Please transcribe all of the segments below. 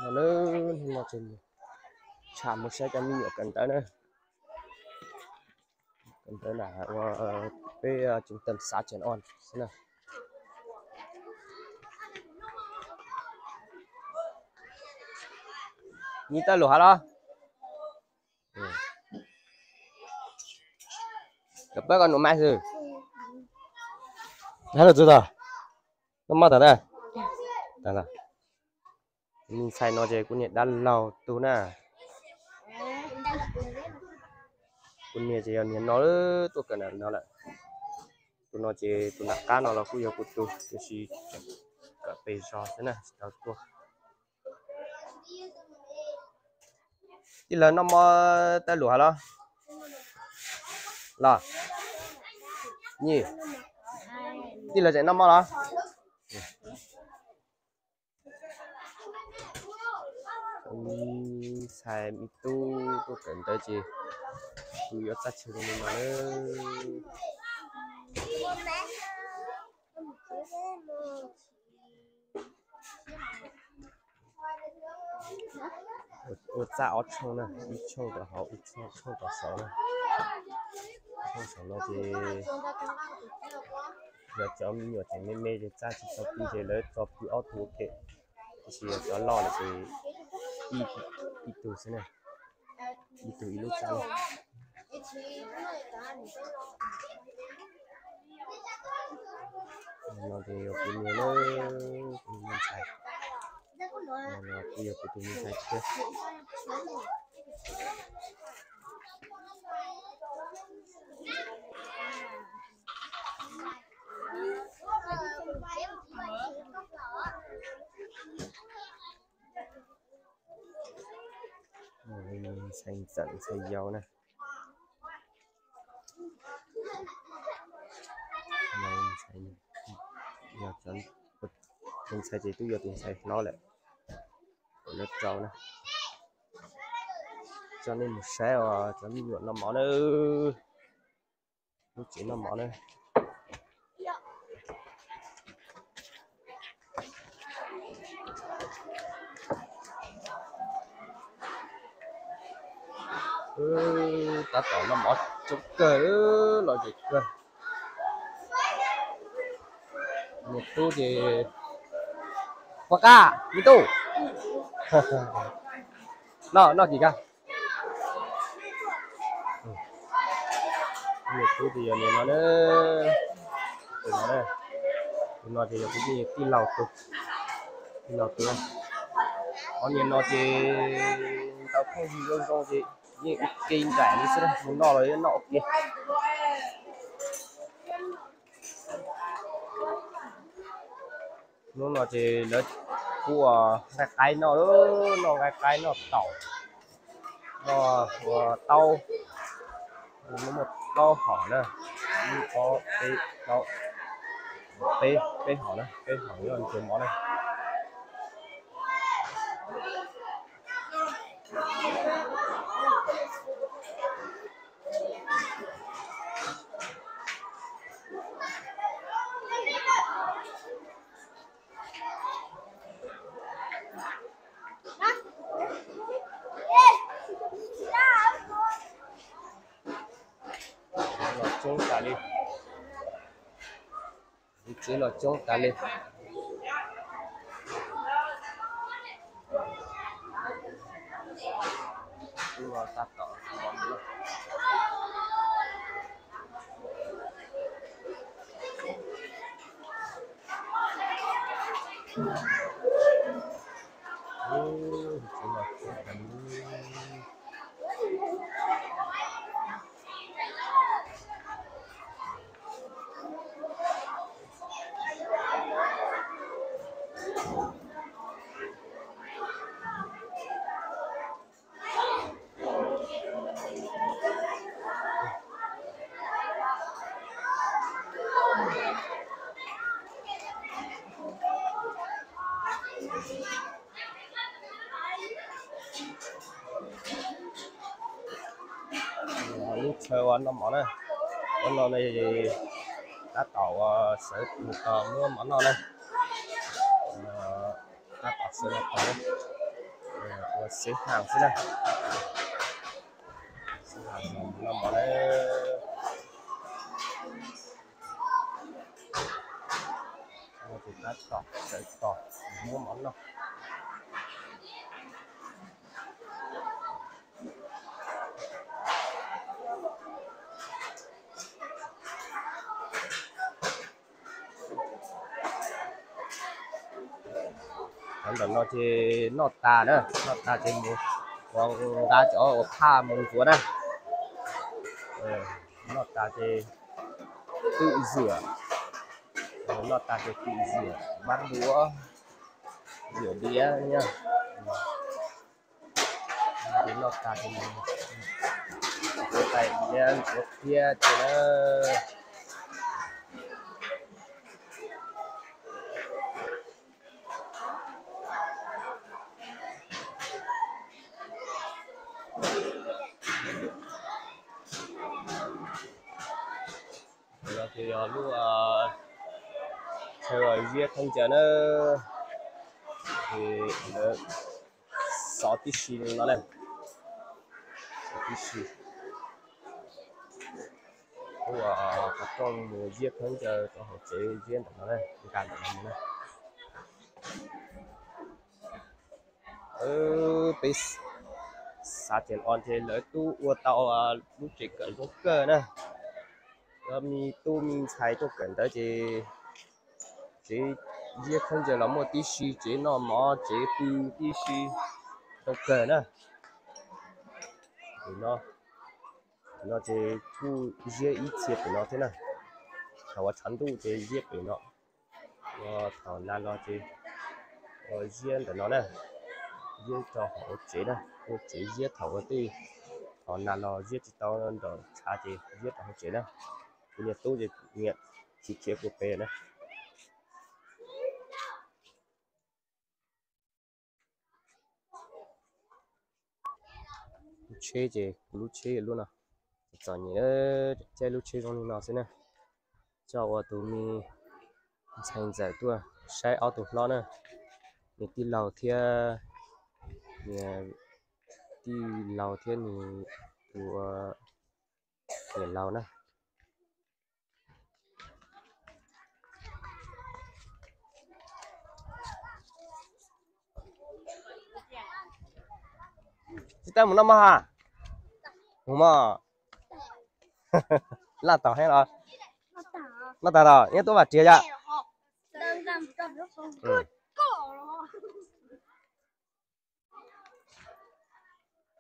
No na, hnub no tsham mus saib cov me nyuam kawm ntawv na. Kawm ntawv na ua peb tseem tam xav tseem o xwb na. Nyi taj lus hav los? Kawm pab koj num mas xwb. Hab lug txug tog, noj mov tag na. Tag lawm. Me ntxhais no ces kuv niag dab laug tug na. Kuv niag ces yog niag no tuaj kawm ntawm no lawm. Tus no ces tus nram qab no los kuj yog kuv tug, tiam sis kawm pes zog xwb na, tsis tau tuaj. Tij laug noj mov taj lus hav los? Los, Nyi, tij laug tseem noj mov los? Ntxhais me tub tuaj kawm ntawv ces kuv yuav txaj chaw zoo li no na. Ua txaj ob tshooj na, ib tshooj tom hauv, ib tshooj tom saud na. Tshooj saum no ces yog cov me nyuam tseem me me ces txaj tsis tau pw ces lawv tso pw ob tug ua ke, tiam sis yog cov loj lawm ces ib tug xwb na, ib tug ib lub txaj na. No ces yog kuv niag na, kuv niag me ntxhais. No kuj yog kuv tus me ntxhais thiab. Ntxhais ntxawm ntxhais yau na. Tus ntxhais ces twb yog tus ntxhais hlob lawm, lawv rau na. Coj nej mus saib os cov me nyuam noj mov na. Lub tsev noj mov na. Tab tom noj mov coob kawg, lom zem kawg. Niag tub ces, poj qab me tub, noj noj kis kag. Niag tub ces yog niag no na, tus no na, tus no ces yog kuv tij laug tug, tij laug tug. Ob niag no ces tau phooj ywg zoo zoo ces yeej ua ke nraim li xwb, mus noj los yeej noj ua ke. Hnub no ces lawv kuj nqaij qaib noj, noj nqaij qaib noj taum, noj ua taub, muaj taub hom na, ib ob peb plaub, peb, peb hom na, peb hom nyob ntsuag mov na. Los coob tas li. Tsev los coob tas li. Tab tom Lub chaw ua noj mov na, ua no na, tab tom ua sawv mus tau muab mov noj na. Tab tom sawv los tau, ua xeb haas xwb na. Xeb haas no mov na. Ua tus tab tom sawv tos muab mov noj. Cov ntawm no ces noj tas na, noj tas ces mus ua nqa cov uas phaj mus ntxuav na. Noj tas ces twm zuam, noj tas ces twm zuam, vab duav, zuam diav na. Ces noj tas ces ntxuav tais diav ntxuav phiab ces na. Ntawm no ces yog lub chaw ziab khaub ncaws na, ces lawv xov tib si no na, xov tib si. Lub qhov rooj mus ziab khaub ncaws rau hauv tsev ziab ntawm no na, nqa ntawm no mus na. Peb xav tias o ces lawv twb ua tau lub tsev kawm zoo kawg na. Cov me tub me ntxhais tuaj kawm ntawv ces tsev ziab khaub ncaws los muaj tib si, tsev noj mov tsev pw tib si, zoo kawg na. Pem no, pem no ces kuj ziab ib txhia pem no thiab na. Thaum uas tshav ntuj ces ziab pem no. Thaum nag los ces ziab ntawm no na, ziab rau hauv tsev na, ua tsev ziab thaum ua tej, thaum nag los ziab tsis tau nraum tshav ces ziab rau hauv tsev na. Kuv niag tub ces niam khiav khiav kuv pem na. Lub tsheb ces kuv lub tsheb lub no, txom nyem, caij lub tsheb zoo li no xwb na. Coj ua tus me ntxhais ntxawm tuaj saib ob tug hlob na, nws tij laug thiab, nws tij laug thiab nws tus niam laus na. Tsis tas mus noj mov ha? Mus mog. Laj tau heev los? Noj tag los nyob tuaj vam tsiag yom.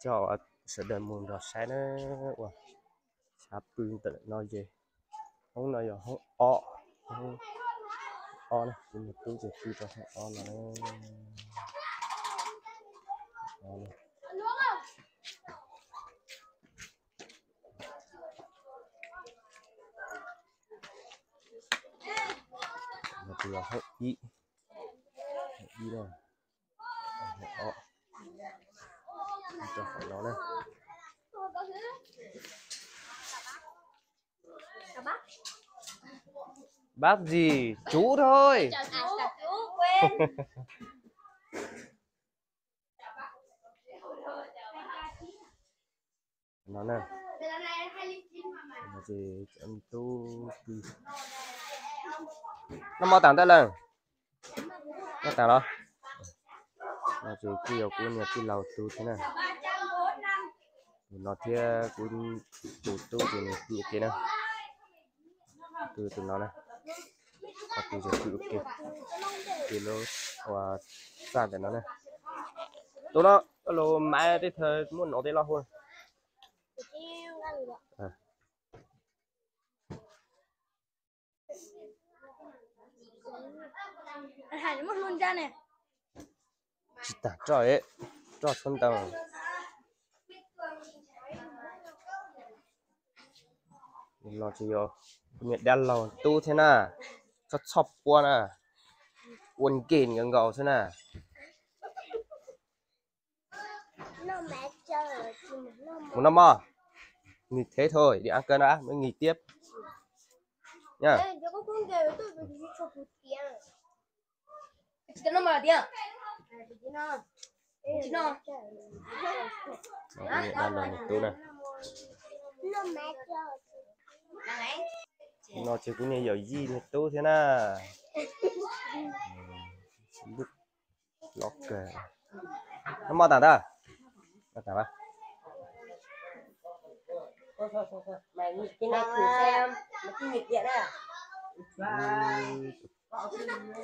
Coj sawv daws mus nrog saib na, ua chav pw ntawm no ces hoob no yog hoob ob, hoob ob na, kuv niag tub ces pw rau hoob ob no na. No ces yog hoob ib, hoob ib na, hoob ob, rau hauv no na. Bab gì? Chú thôi. No na, ces cov tub pw. Noj mov tas ntawm lawm? Noj tas los? No ces kuj yog kuv niag tij laug tub thiab na. Tus no thiab kuv tus tub ces nws pw ua ke na. Pw tus no na. Ob tug ces pw ua ke. Ces lub ua txaj ntawm no na. Tus no los mas tej thaum muaj no tej loj hu. Tsis tas roj, roj txhob ntau. Los tsis yog niag dab laug tub thiab na, txhob txhob puab na, ua nkeeg nkaus nkaus xwb na. Mus noj mov, nghỉ thế thôi, đi ăn cơm đã, mới nghỉ tiếp nha. Niam dab laug niam tub na. No ces kuv niag yawm yij niag tub thiab na. Lub lov kawg. No moj tas ntawd.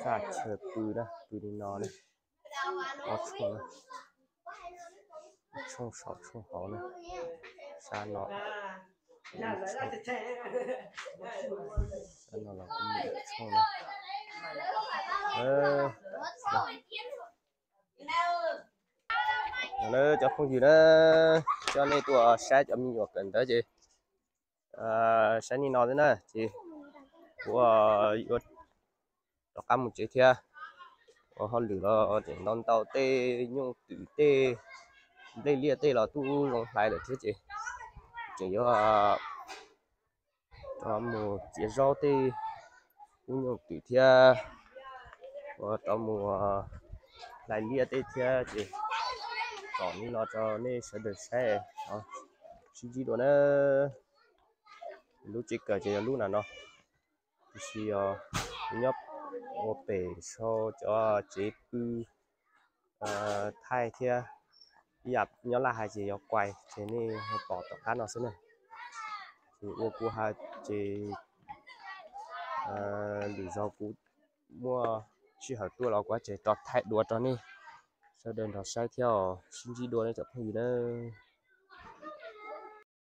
Txaj chaw pw na, pw li no na. Ob tshooj, tshooj saum tshooj hauv na. Sab no, sab no los tshooj na. Cov phooj ywg na, coj nej tuaj saib cov me nyuam kawm ntawv ces saib nej no xwb na ces kuv yuav rov qab mus tsev thiab. Ua hauj lwm los tseem ntau ntau tej nyuj twm tej nplej liaj tej los twb zoo hlais lawm thiab ces tseem yuav rov mus txiav zaub tej lub nyuj twm thiab, ua rov mus hlais liaj tej thiab ces tsom li no rau nej sawv daws saib. Sib ntsib dua na. Lub tsev kawm ces yog lub na no, tiam sis yog nyob ua pem sau cov tsev pw thaij thiab, ib yam nyob laj hais ces yog kuais ces nej pom tom qab no xwb na. Ces ua kuv hais ces lwm zaus kuv muaj sij hawm tuaj los kuv ces rov thaij dua rau nej sawv daws nrog saib thiab os. Sib ntsib dua nej cov phooj ywg nawb.